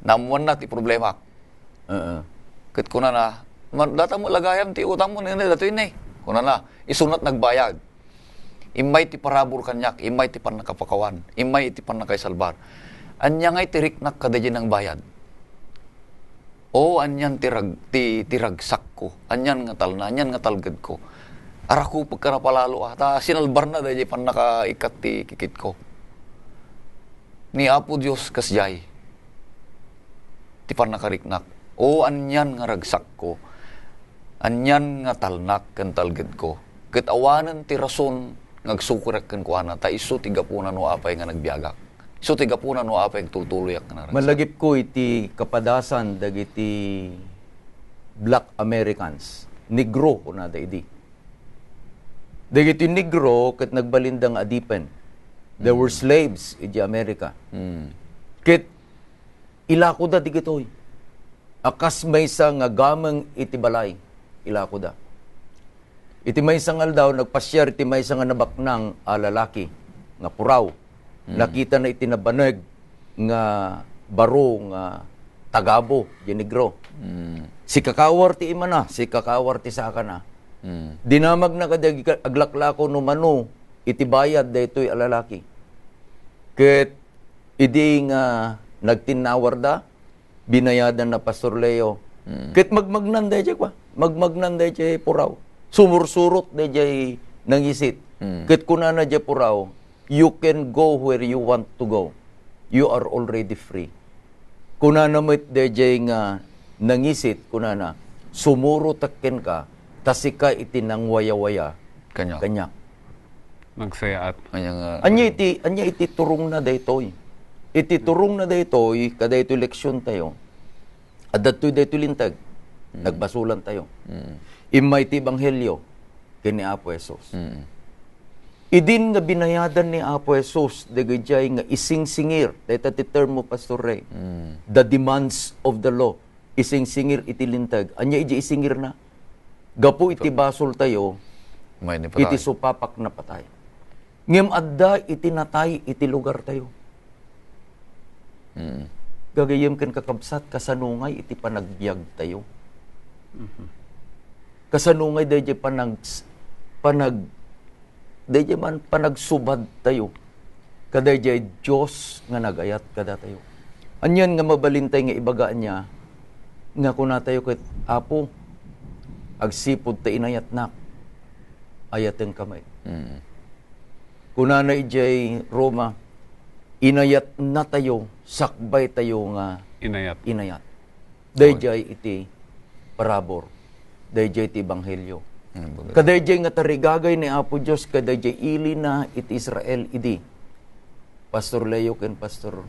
Naammoanna ti problemak. Heeh. Ket kunana, "Ma-, data met la gayam ti utangmo, nene, datoy ne." Kunana, isunat nagbayad. Immay ti parabur kaniak, immay ti pannakapakawan, immay iti pannakaisalbar. Ania ngay ti riknak kadaydiay nangbayad? O, anian ti rag-, ti, ti ragsakko, anian nga talna, anian nga talgedko. Arakupek ka napalalo, ah, ta sinalbarna daydiay pannakaikkat ti kikitko. Ni Apo Dios kasdiay ti pannakariknak. O, anian nga ragsakko, Anian nga talnak ken talgedko, ket awanen ti rason nga agsukirek kenkuana, ta isu ti gapuna no apay nga nagbiagak. Isu ti gapuna no apay agtultuloyak nga naragsak. Malagipko iti kapadasan dagiti Black Americans, Negro kunada idi. Dagiti Negro ket nagbalinda nga adipen. They were slaves iti America. Mm. Ket ilakoda digitoy a kas maysa nga gameng iti balay. Ilakoda. Iti maysa nga aldaw, nagpasiar iti maysa nga nabaknang a lalaki nga puraw. Mm. Nakitana iti nabaneg nga baro nga tagabo, di Negro. Mm. Sikakawar ti imana, sikakawar ti sakana. Mm. Dinamagna kadagiti aglaklako no mano iti bayad daytoy a lalaki. Ket idi nga nagtinnawarda, binayadanna, Pastor Leo. Mm. Ket magmagnan daydiay kua, magmagnan daydiay puraw. Sumursurot daydiay nangisit. Mm. Ket kunana diay puraw, "You can go where you want to go. You are already free." Kunana met daydiay nga nangisit, kunana, "Sumurotek kenka, ta sika iti nangwayawaya." Kaniak. Kaniak. Nagsayaat. Ania nga Ania iti, ania iti turongna daytoy? Iti turongna daytoy, kadaytoy leksiontayo. Adda toy daytoy linteg. Mm. Nagbasolantayo. Mm. Immay ti ebanghelio ken ni Apo Jesus. Mm. Idin nga binayadan ni Apo Jesus dagijay nga isingsingir, dayta ti term mo, Pastor Ray, Mm. the demands of the law. Isingsingir iti linteg. Ania iti isingirna? Gapu iti basoltayo, May ni patay. iti supapak napatay. Ngem adda iti natay iti lugartayo. Mm. Gagayyem ken kakabsat, kasano ngay iti panagbiagtayo? Mhm. Kasano ngay daydiay panag-, panag-, daydiay man panagsubadtayo kadaydiay Dios nga nagayat kadatayo? Anian nga mabalintay nga ibaga ania nga kunatayo ket, "Apo, agsipud ta inayatnak, ayatengka met." Mm. Kunana idiay Roma, inayatnatayo, sakbaytayo nga Inayat. inayat. Daydiay iti parabur, daydiay ti ebanghelio. Mm, bagay. Kadaydiay nga tarigagay ni Apo Dios, kadaydiay ilina iti Israel idi. Pastor Leo ken Pastor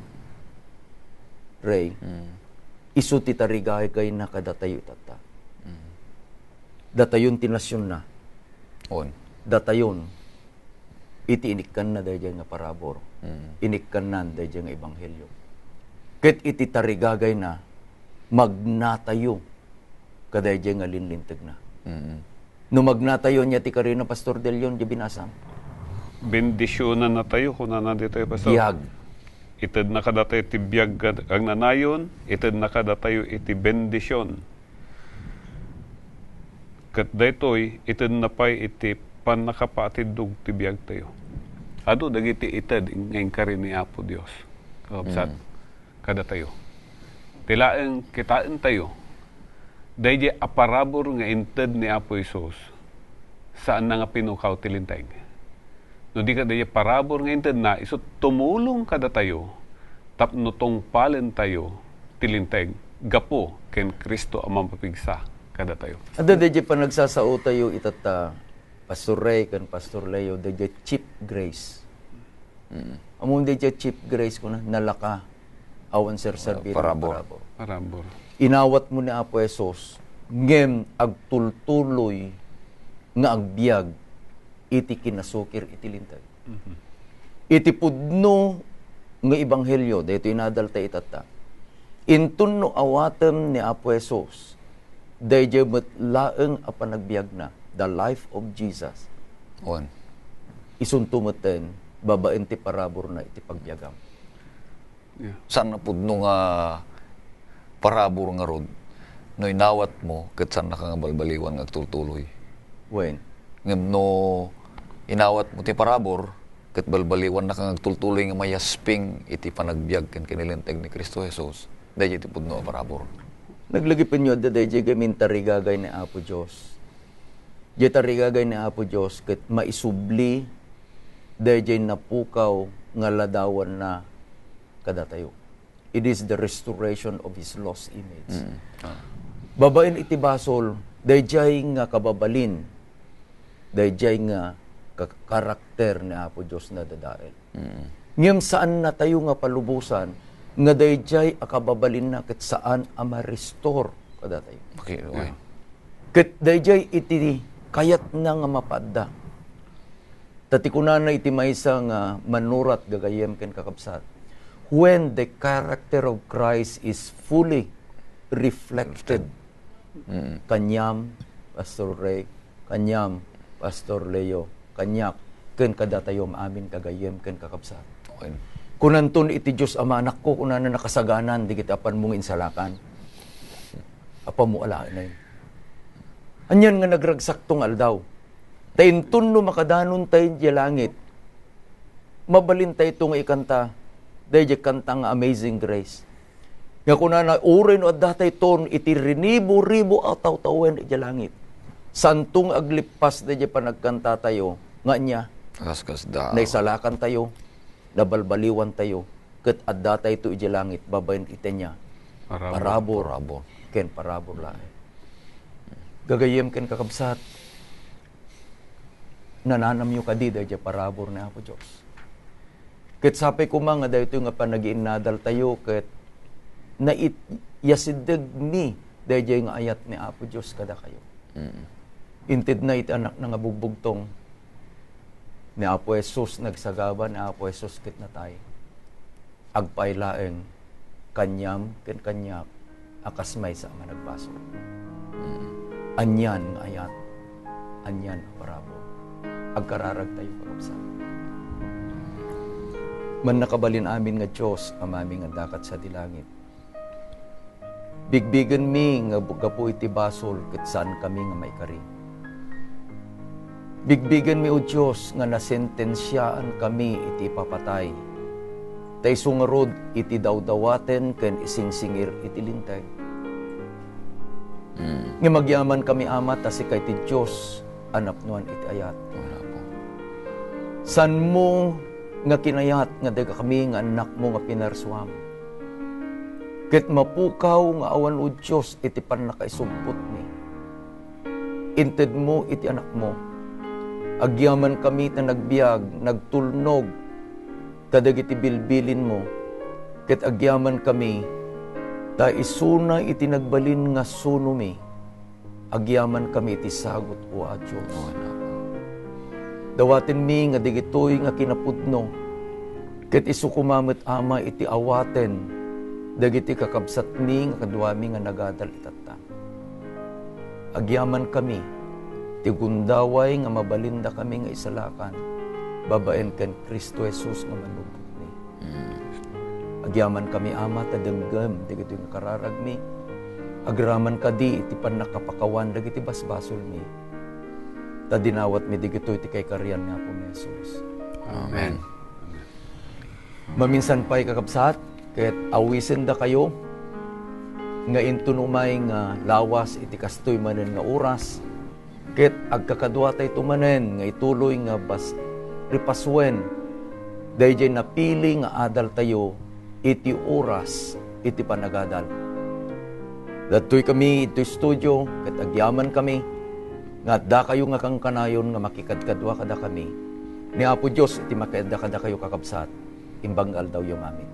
Ray, Mm. isu ti tarigagayna kadatayo itatta. Mm. Datayon ti nasionna. On. Datayon iti inikkanna daydiay nga parabur. Mm. Inikkannan daydiay nga ebanghelio. Ket iti tarigagayna, magnatayo kadaydiay nga linlintegna. Mm. No magnatayo, ania ti karina, Pastor De Leon, di binasam? Bendisionannatayo, kunana ditoy, Pastor. Biag. Itedna kadatayo ti biag nga agnanayon, itedna kadatayo iti bendision. Ket daytoy, itedna pay iti pannakapaatiddog ti biagtayo. Adu dagiti ited nga inkari ni Apo Dios, kakabsat, Mm. kadatayo. Ti laeng kitaentayo, daydiay a parabur nga inted ni Apo Jesus, saanna nga pinukaw ti linteg. No di kadaydiay parabur nga intedna, isu tumulong kadatayo tapno tungpalentayo ti linteg gapu ken Cristo a mapapigsa kadatayo. Adda daydiay panagsasaotayo itatta, Pastor Ray ken Pastor Leo, daydiay cheap grace. Mm. Ammom daydiay cheap grace, kuna, nalaka awan serserbi. Parabur. Parabur. Parabur. Inawatmo ni Apo Jesus, ngem agtultuloy nga agbiag iti kinasukir iti linteg. Mhm. Iti pudno nga ebanghelio, daytoy inadalta itatta. Inton no awatem ni Apo Jesus, daydiay met laeng a panagbiagna, the life of Jesus. On. Isunto metten babaen ti paraburna iti pagbiagam. Yeah. Saan a pudno nga parabur ngarud, no inawatmo, ket saannaka nga balbaliwan nga agtultuloy. Wen. Ngem no inawatmo ti parabur, ket balbaliwannaka nga agtultuloy nga mayasping iti panagbiag ken kinilinteg ni Cristo Jesus, daydiay ti pudno a parabur. Naglagipenyo adda daydiay gamin tarigagay ni Apo Dios. Diay tarigagay ni Apo Dios ket maisubli daydiay napukaw nga ladawanna kadatayo. It is the restoration of his lost image. Mm. Ah. Babaen iti basol, Daydiay nga kababalin, daydiay nga ka-, karakter ni Apo Dios nadadael. Mm. Ngem saannatayo nga palubosan nga daydiay a kababalinna ket saan a ma-restore kadatayo. Okay, okay. Yeah. Ket daydiay iti kayatna nga mapaadda. Ta ti kunana iti maysa nga manurat, gagayyem ken kakabsat, "When the character of Christ is fully reflected," mm, kaniam, Pastor Ray, kaniam, Pastor Leo, kaniak, ken kadatayo amin, gagayyem ken kakabsat. Okay. Kunanton iti Dios Ama, "Anakko," kunana, "nakasaganan dagiti apanmo nga insalakan. Apanmo alaen." Anian nga nagragsakto nga aldaw? Ta inton no makadanon tayo idiay langit, mabalin tayo ito nga ikanta, daydiay kanta nga Amazing Grace. Nga kunana, uray no adda tayo ton iti rinibo-ribo a tawtawen idiay langit, santo nga aglippas daydiay panagkanta tayo, nga ania? Kaskasdaaw. Naisalakan tayo, nabalbaliwan tayo, ket adda tayo ito idiay langit, babaen iti ania? Parabur. Parabur. Parabur. Ken parabur laeng. Gagayyem ken kakabsat, nananamyo kadi daydiay parabur ni Apo Dios? Ket sapay koma nga daytoy nga panagiinnadal tayo ket nait-, yasiddegmi daydiay nga ayat ni Apo Dios kadakayo. Mm. Intedna iti Anakna nga bugbugtong, ni Apo Jesus nagsagaba, ni Apo Jesus ket natay. Agpaay laeng kaniam ken kaniak a kas maysa a managbasol. Mm. Anian nga ayat, anian a parabur. Agkararag tayo, kakabsat. Mannakabalin amin nga Dios, Amami nga adda kad sadi langit. Bigbigenmi nga bu-, gapu iti basol ket saankami nga maikari. Bigbigenmi, O Dios, nga nasentensiaan kami iti ipapatay, ta isu ngarud iti dawdawaten ken isingsingir iti Linteg. Mm. Ngem agyamankami, Ama, ta sika iti Dios a napnoan iti ayat. Wala po. Saanmo nga kinayat nga dagakami nga annakmo nga pinarsuam. Ket mapukaw nga awan, O Dios, iti pannakaisugputmi. Intedmo iti Anakmo. Agyamankami ta nagbiag, nagtulnog kadagiti bilbilinmo, ket agyamankami ta isuna iti nagbalin nga sunomi. Agyamankami iti sagut, O a Dios. O, anak. Dawatenmi nga digitoy nga kinapudno, ket isu koma met, Ama, iti awaten dagiti kakabsatmi nga kaduami nga nagadal itatta. Agyamankami ti gundaway nga mabalindakami nga isalakan babaen ken Cristo Jesus nga Mannubbotmi. Mm. Agyamankami, Ama, ta denggem dagitoy nga kararagmi. Agraman kadi iti pannakapakawan dagiti basbasolmi. Ta dinawatmi dagitoy ti kaikarian ni Apomi Jesus. Amen. Maminsan pay, kakabsat, ket awisendakayo nga inton umay nga lawas iti kastoy manen nga oras, ket agkakaduatayto manen nga ituloy nga bas-, ripasuen daydiay napili nga adaltayo iti oras iti panagadal. Dagitoy kami iti studio ket agyamankami nga addakayo nga kankanayon nga makikadkadua kadakami. Ni Apo Dios iti makiadda kadakayo, kakabsat, imbag nga aldawyo amin.